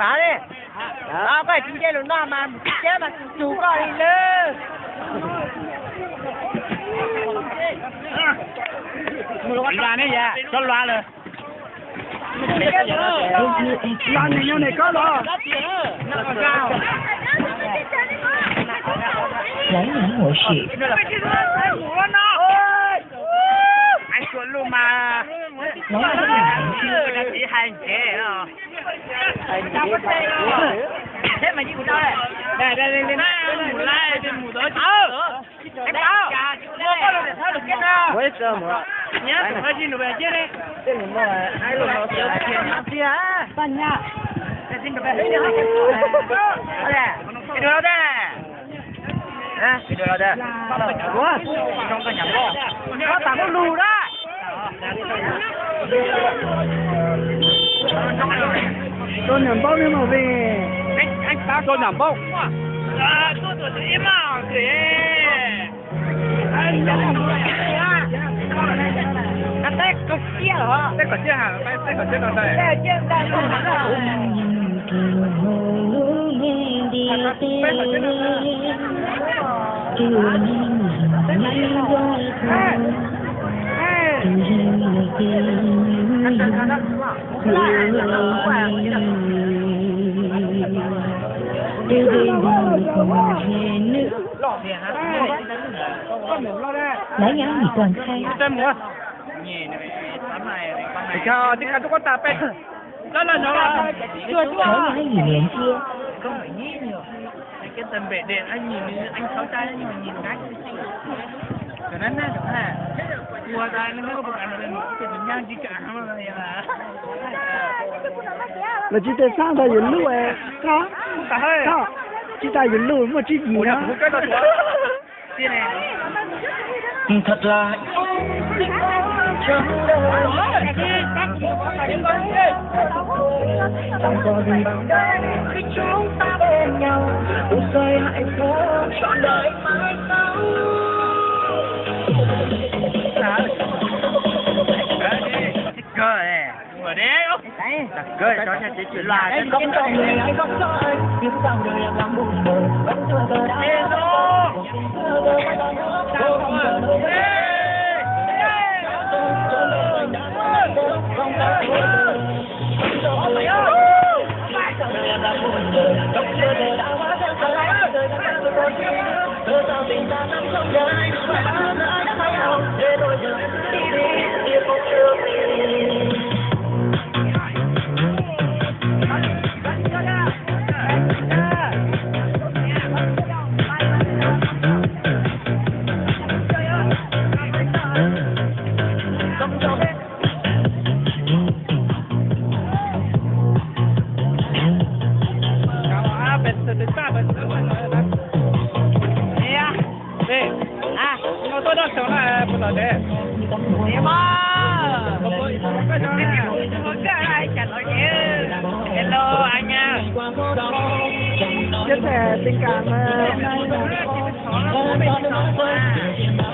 Pav li, koj tsis nce lus no mas mus tsis teb mas tus koj li lawm. Los ne yam, txhob los lawm. Los nws yog nws koj los. Lái nws ua si. Hais txhua lus mas tsis hais ntsev os. Thiab mas yeej mus tau. Mus lawm, mus tau. Rau niam npaub li mas vim. Rau niam npaub. Lái Yá Ủy Đoàn Khai. Lái Yá Ủy Liên Tiếp. Lawv tsis tau xab ntawd yus lub, koj, koj tsis tas yus lub muaj tsib yim no. Thật là hạnh phúc. Koj noj tshauv na, puas tom tsev? Tiag mas, koj noj, koj noj cas los ces, hello anh nha. Giới thiệu tình cảm, ờ, hôm nay là